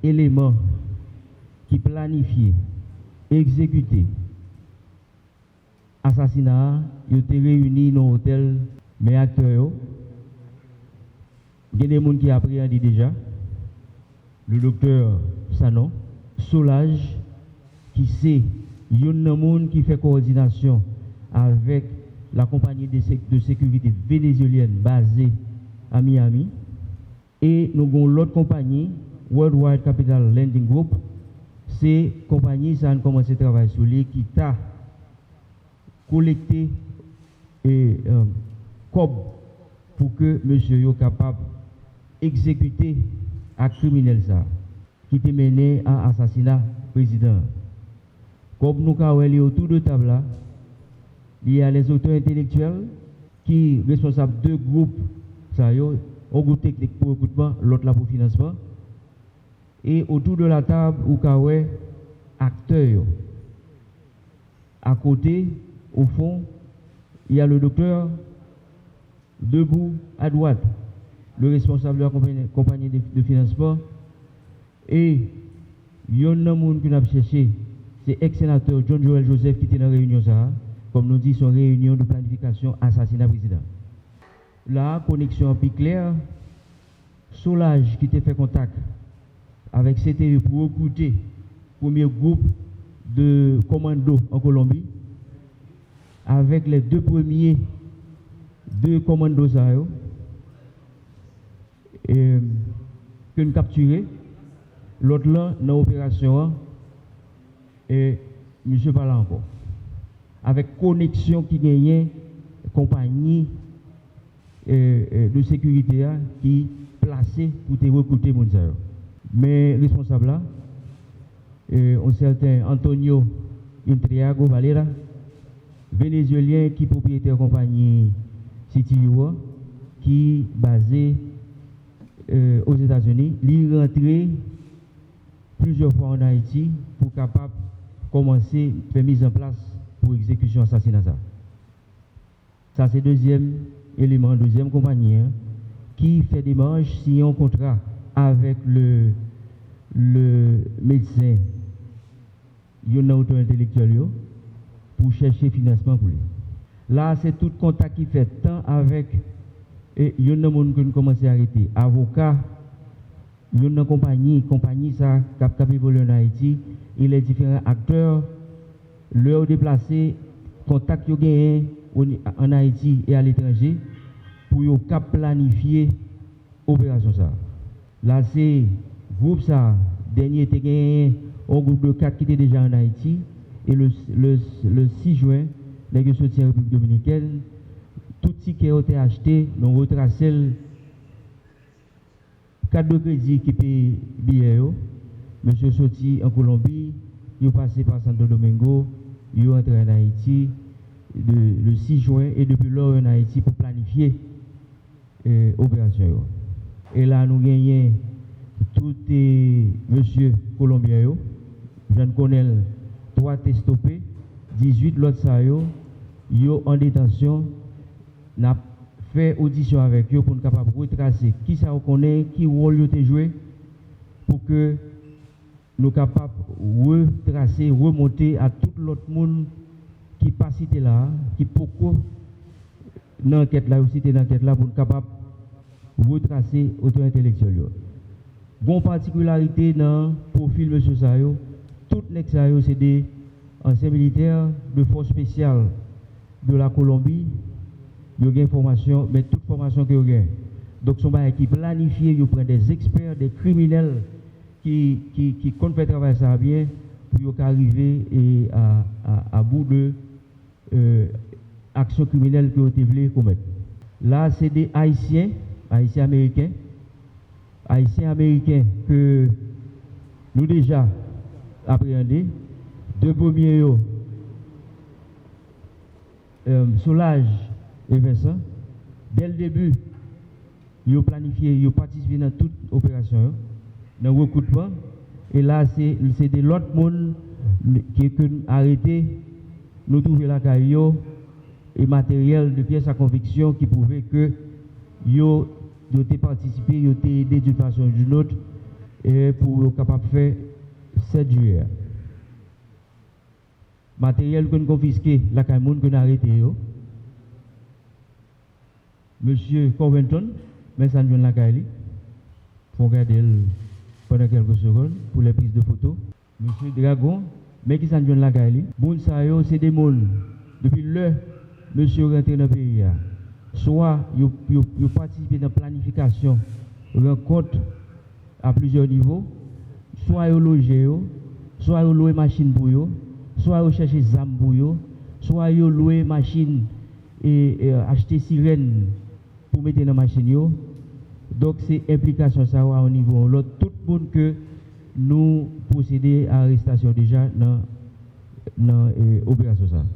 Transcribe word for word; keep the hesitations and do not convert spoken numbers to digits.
eleman ki planifye, egzekite asasina a, yo te reyini nan otèl, men aktè yo, gen de moun ki apreyande deja, le doktè Sanon Solaj, ki se youn nan moun ki fè kowòdinasyon avèk la compagnie de sé-, de sécurité vénézuélienne basée à Miami. E nou gen yon lòt konpayi, Worldwide Capital Lending Group, se konpayi sa a n kòmanse travay sou li, ki ta kolekte, e, e, kòb pou ke mesye yo kapab egzekite ak kriminèl sa a ki te mennen a asasina prezidan an. Kòm nou ka wè li otou de tab la, li a les auteurs intellectuels ki responsab de gwoup sa yo, yon gwoup teknik pou rekritman, lòt la pou finansman. E otou de la tab, ou ka wè aktè yo. Akote, au fond, il y a le docteur Debout à droite, le responsable de la compagnie, compagnie de, de financement, e yonn nan moun ke n ap chèche, se ex-senatè John Joël Joseph ki te nan reyinyon sa a. Kòm nou di, se yon reyinyon de planifikasyon asasina prezidan. La a, koneksyon an pi klè. Solaj ki te fè kontak avèk C T U pou rekrite premye gwoup de kòmando an Kolonbi, avèk les deux premiers de kòmando sa yo, e, ke n kaptire, lòt lan nan operasyon an, e misye pa la ankò. Avèk koneksyon ki genyen konpayi, e, e, de sekirite a ki plase pou te rekrite moun sa yo. Men responsab la, e, yon sèten Antonio Intriago Valera, venezuelyen ki pwopriyetè konpayi C T U a, ki baze, e, Ozetazini, li rantre plizyè fwa ann Ayiti pou kapab kòmanse fè mizanplas pou egzekisyon asasina sa. Sa se dezyèm eleman, dezyèm konpayi an, ki fè demach, siyen yon kontra avèk le, le medsen, youn nan otè entelektyèl yo, pou chèche finansman pou li. La a, se tout kontak ki fèt, tan avèk, e, youn nan moun ke n kòmanse arete, avoka, youn nan konpayi, konpayi sa k ap, k ap evolye ann Ayiti, e lè diferan aktè, lè yo deplase, kontak yo genyen o ni-, ann Ayiti e aletranje, pou yo kab planifye operasyon sa a. La, se gwoup sa a, dènye te genyen yon gwoup de kat ki te deja ann Ayiti, e le, le, le sis jen, nèg yo soti an Repiblik Dominikèn, tout tikè yo te achte, nou retrase l, kat de kredi ki peye biyè yo, mesye soti an Kolonbi, yo pase pa Santo Domingo, yo antre ann Ayiti de, le sis jen, e depi lò yo ann Ayiti pou planifye, e, operasyon yo. E la nou genyen tout, e, mesye kolonbyen yo, Jean Colonel, twa te stope, dizuit lòt sa yo, yo an detansyon, n ap fè odisyon avèk yo pou n kapab retrase kisa yo konnen, ki wòl yo te jwe, pou ke nou kapab retrase, remonte a tout lòt moun ki pa site la a, ki poko nan ankèt la, yo site nan ankèt la, pou n kapab retrase otè entelektyèl yo. Gon patikilarite nan pwofil mesye sa yo, tout nèg sa yo se de ansyen militè de fòs espesyal de la Kolonbi, yo gen fòmasyon, men tout fòmasyon ke yo gen. Donk, se yon bagay ki planifye, yo pran de ekspè, de kriminèl ki, ki, ki konn fè travay sa a byen, pou yo ka rive e a, a, a bout de, e, aksyon kriminèl ke yo te vle komèt. La, se de Ayisyen, Ayisyen Ameriken, Ayisyen Ameriken ke nou deja apreyande. De premye yo, e, Solaj e Vincent, dès le début, yo planifye, yo patisipe nan tout operasyon yo, nan rekritman. E la, se, se de lòt moun ke, ke n arete, nou twouve lakay yo, e materyèl de pyès a konviksyon ki pwouve ke yo, yo te patisipe, yo te ede d'une façon ou d'une autre, E pou yo kapab fè sèt jiyè a. Materyèl ke n konfiske lakay moun ke n arete yo. Mesye Covington, men sa n jwenn lakay li. Fò n gade l pandan kèlke segonn pou lè priz de foto. Mesye Dragon, men ki sa n jwenn lakay li. Moun sa yo, se de moun, depi lè mesye yo rantre nan peyi a, swa yo, yo, yo patisipe nan planifikasyon rankont a plizyè nivo, swa yo loje yo, swa yo lwe machin pou yo, swa yo chèche zam pou yo, swa yo lwe machin e, e achte sirèn pou mete nan machin yo. Donk, se enplikasyon sa yo a yon nivo yon lòt. Tout moun ke nou pwosede a arestasyon deja nan, nan e, operasyon sa a.